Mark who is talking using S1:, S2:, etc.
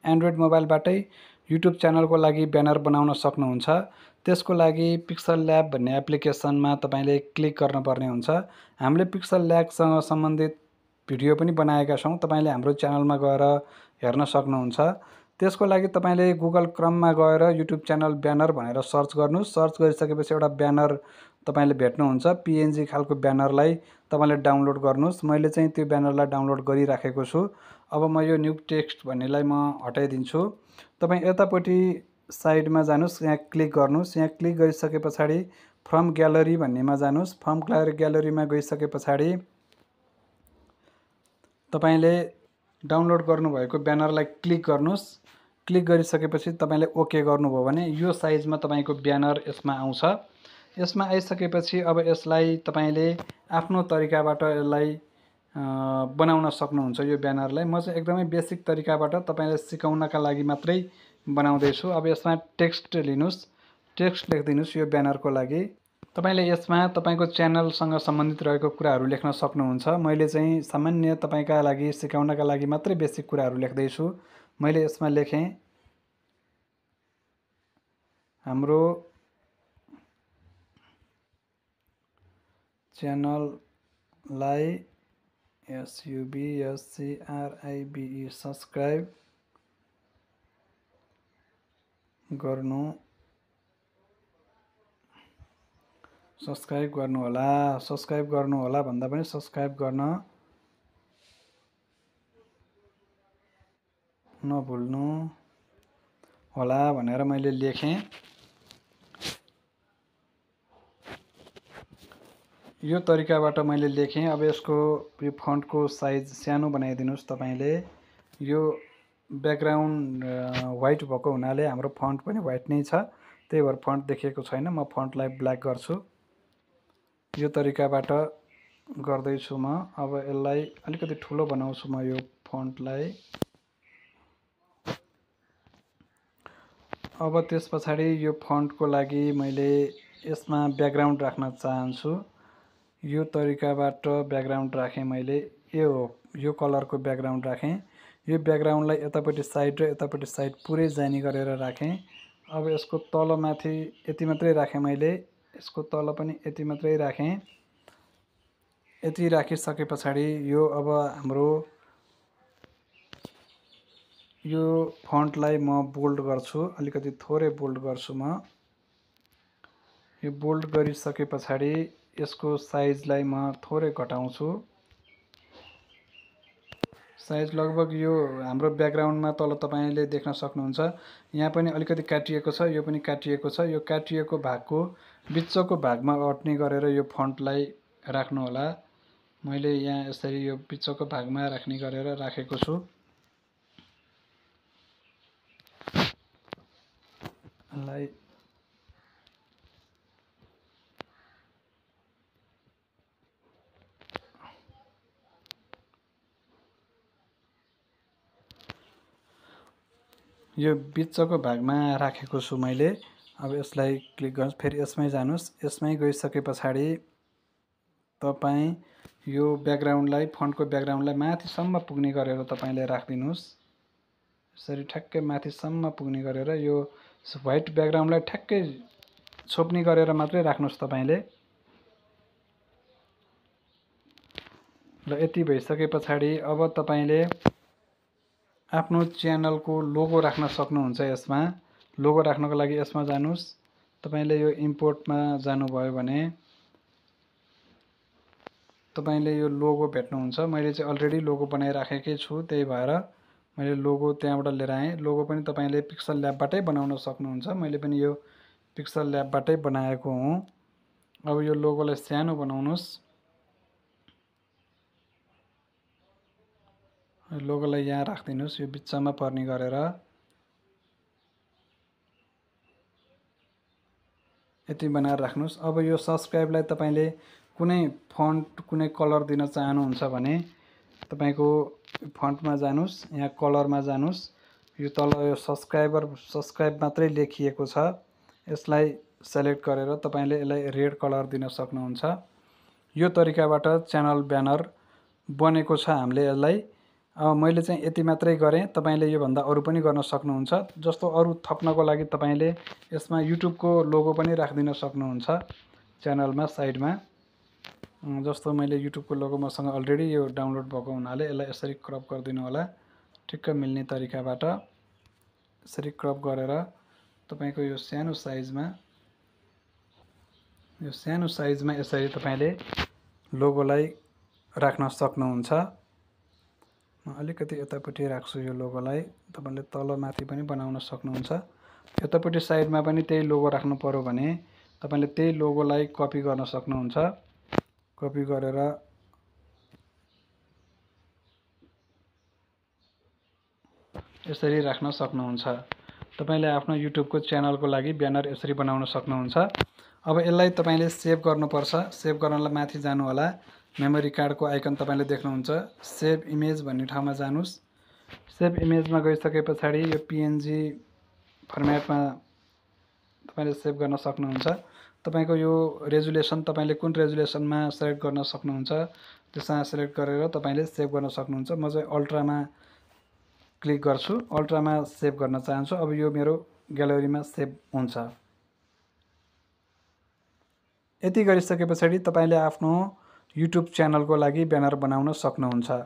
S1: Android मोबाइलबाटै YouTube च्यानलको लागि banner बनाउन सक्नुहुन्छ। त्यसको लागि पिक्सल ल्याब भन्ने एप्लिकेसनमा तपाईँले क्लिक गर्नुपर्ने हुन्छ। हामीले पिक्सल ल्याबसँग सम्बन्धित भिडियो पनि बनाएका छौँ, तपाईँले हाम्रो च्यानलमा गएर हेर्न सक्नुहुन्छ। त्यसको लागि तपाईँले गुगल क्रोममा गएर युट्युब च्यानल ब्यानर भनेर सर्च गर्नुहोस्। सर्च गरिसकेपछि एउटा ब्यानर तपाईँले भेट्नुहुन्छ। पिएनजी खालको ब्यानरलाई तपाईँले डाउनलोड गर्नुहोस्। मैले चाहिँ त्यो ब्यानरलाई डाउनलोड गरिराखेको छु। अब म यो न्यू टेक्स्ट भन्नेलाई म हटाइदिन्छु। तपाईँ यतापट्टि साइडमा जानुहोस्, यहाँ क्लिक गर्नुहोस्। यहाँ क्लिक गरिसके पछाडि फ्रम ग्यालरी भन्नेमा जानुहोस्। फ्रम ग्यालरीमा गइसके पछाडि तपाईँले डाउनलोड गर्नुभएको ब्यानरलाई क्लिक गर्नुहोस्। क्लिक गरिसकेपछि तपाईँले ओके गर्नुभयो भने यो साइजमा तपाईँको ब्यानर यसमा आउँछ। यसमा आइसकेपछि अब यसलाई तपाईँले आफ्नो तरिकाबाट यसलाई बनाउन सक्नुहुन्छ। यो ब्यानरलाई म चाहिँ एकदमै बेसिक तरिकाबाट तपाईँलाई सिकाउनका लागि मात्रै बनाउँदैछु। अब यसमा टेक्स्ट लिनुहोस्, टेक्स्ट लेखिदिनुहोस् यो ब्यानरको लागि। तपाईँले यसमा तपाईँको च्यानलसँग सम्बन्धित रहेको कुराहरू लेख्न सक्नुहुन्छ। मैले चाहिँ सामान्य तपाईँका लागि सिकाउनका लागि मात्रै बेसिक कुराहरू लेख्दैछु। मैले यसमा लेखेँ हाम्रो च्यानललाई SUBSCRIBE सब्सक्राइब गर्नुहोला। सब्सक्राइब गर्नुहोला भन्दा पनि सब्सक्राइब गर्न नभुल्नु होला भनेर मैले लेखेँ। यो तरिकाबाट मैले लेखेँ। अब यसको यो फन्टको साइज सानो बनाइदिनुहोस् तपाईँले। यो ब्याकग्राउन्ड व्हाइट भएको हुनाले हाम्रो फन्ट पनि व्हाइट नै छ, त्यही भएर फन्ट देखिएको छैन। म फन्टलाई ब्ल्याक गर्छु। यो तरिकाबाट गर्दैछु म। अब यसलाई अलिकति ठुलो बनाउँछु म यो फन्टलाई। अब त्यस पछाडि यो फन्टको लागि मैले यसमा ब्याकग्राउन्ड राख्न चाहन्छु। यो तरिकाबाट ब्याकग्राउन्ड राखेँ मैले। यो कलरको ब्याकग्राउन्ड राखेँ। यो ब्याकग्राउन्डलाई यतापट्टि साइड र यतापट्टि साइड पुरै जाने गरेर राखेँ। अब यसको तलमाथि यति मात्रै राखेँ मैले। यसको तल पनि यति मात्रै राखेँ। यति राखिसके पछाडि यो अब हाम्रो यो फन्टलाई म बोल्ड गर्छु, अलिकति थोरै बोल्ड गर्छु म। यो बोल्ड गरिसके पछाडि यसको साइजलाई म थोरै घटाउँछु। साइज लगभग यो हाम्रो ब्याकग्राउन्डमा तल तपाईँले देख्न सक्नुहुन्छ। यहाँ पनि अलिकति काटिएको छ, यो पनि काटिएको छ। यो काटिएको भागको बिचको भागमा अट्ने गरेर यो फन्टलाई राख्नुहोला। मैले यहाँ यसरी यो बिचको भागमा राख्ने गरेर राखेको छु। यो बिचको भागमा राखेको छु मैले। अब यसलाई क्लिक गर्नुहोस्, फेरि यसमै जानुहोस्। यसमै गइसके पछाडि तपाईँ यो ब्याकग्राउन्डलाई, फन्टको ब्याकग्राउन्डलाई माथिसम्म पुग्ने गरेर तपाईँले राखिदिनुहोस्। यसरी ठ्याक्कै माथिसम्म पुग्ने गरेर यो व्हाइट ब्याकग्राउन्डलाई ठ्याक्कै छोप्ने गरेर मात्रै राख्नुहोस् तपाईँले। ल यति भइसके पछाडि अब तपाईँले आफ्नो च्यानलको लोगो राख्न सक्नुहुन्छ। यसमा लोगो राख्नको लागि यसमा जानुहोस्। तपाईँले यो इम्पोर्टमा जानुभयो भने तपाईँले यो लोगो भेट्नुहुन्छ। मैले चाहिँ अलरेडी लोगो बनाइराखेकै छु, त्यही भएर मैले लोगो त्यहाँबाट लिएर आएँ। लोगो पनि तपाईँले पिक्सल ल्याबबाटै बनाउन सक्नुहुन्छ। मैले पनि यो पिक्सल ल्याबबाटै बनाएको हुँ। अब यो लोगोलाई सानो बनाउनुहोस्। लोगोलाई यहाँ राखिदिनुहोस्, यो बिचमा पर्ने गरेर। यति बनाएर राख्नुहोस्। अब यो सब्सक्राइबलाई तपाईँले कुनै फन्ट, कुनै कलर दिन चाहनुहुन्छ भने तपाईँको फन्टमा जानुहोस्, यहाँ कलरमा जानुहोस्। यो तल यो सब्सक्राइब मात्रै लेखिएको छ। यसलाई सेलेक्ट गरेर तपाईँले यसलाई रेड कलर दिन सक्नुहुन्छ। यो तरिकाबाट च्यानल ब्यानर बनेको छ। हामीले यसलाई मैले चाहिँ यति मात्रै गरेँ, तपाईँले योभन्दा अरू पनि गर्न सक्नुहुन्छ। जस्तो अरू थप्नको लागि तपाईँले यसमा युट्युबको लोगो पनि राखिदिन सक्नुहुन्छ च्यानलमा साइडमा। जस्तो मैले युट्युबको लोगो मसँग अलरेडी यो डाउनलोड भएको हुनाले यसलाई यसरी क्रप गरिदिनु होला, ठिक्क मिल्ने तरिकाबाट। यसरी क्रप गरेर तपाईँको यो सानो साइजमा यसरी तपाईँले लोगोलाई राख्न सक्नुहुन्छ। म अलिकति यतापट्टि राख्छु यो लोगोलाई, तपाईँले तल माथि पनि बनाउन सक्नुहुन्छ। यतापट्टि साइडमा पनि त्यही लोगो राख्नु पर्यो भने तपाईँले त्यही लोगोलाई कपी गर्न सक्नुहुन्छ। कपी गरेर यसरी राख्न सक्नुहुन्छ। तपाईँले आफ्नो युट्युबको च्यानलको लागि ब्यानर यसरी बनाउन सक्नुहुन्छ। अब यसलाई तपाईँले सेभ गर्नुपर्छ। सेभ गर्नलाई माथि जानु होला, मेमोरी कार्डको आइकन तपाईँले देख्नुहुन्छ, सेभ इमेज भन्ने ठाउँमा जानुस्। सेभ इमेजमा गइसके पछाडि यो पिएनजी फर्मेटमा तपाईँले सेभ गर्न सक्नुहुन्छ। तपाईँको यो रेजुलेसन तपाईँले कुन रेजुलेसनमा सेलेक्ट गर्न सक्नुहुन्छ, त्यसमा सेलेक्ट गरेर तपाईँले सेभ गर्न सक्नुहुन्छ। म चाहिँ अल्ट्रामा क्लिक गर्छु, अल्ट्रामा सेभ गर्न चाहन्छु। अब यो मेरो ग्यालरीमा सेभ हुन्छ। यति गरिसके पछाडि तपाईँले आफ्नो युट्युब च्यानलको लागि ब्यानर बनाउन सक्नुहुन्छ।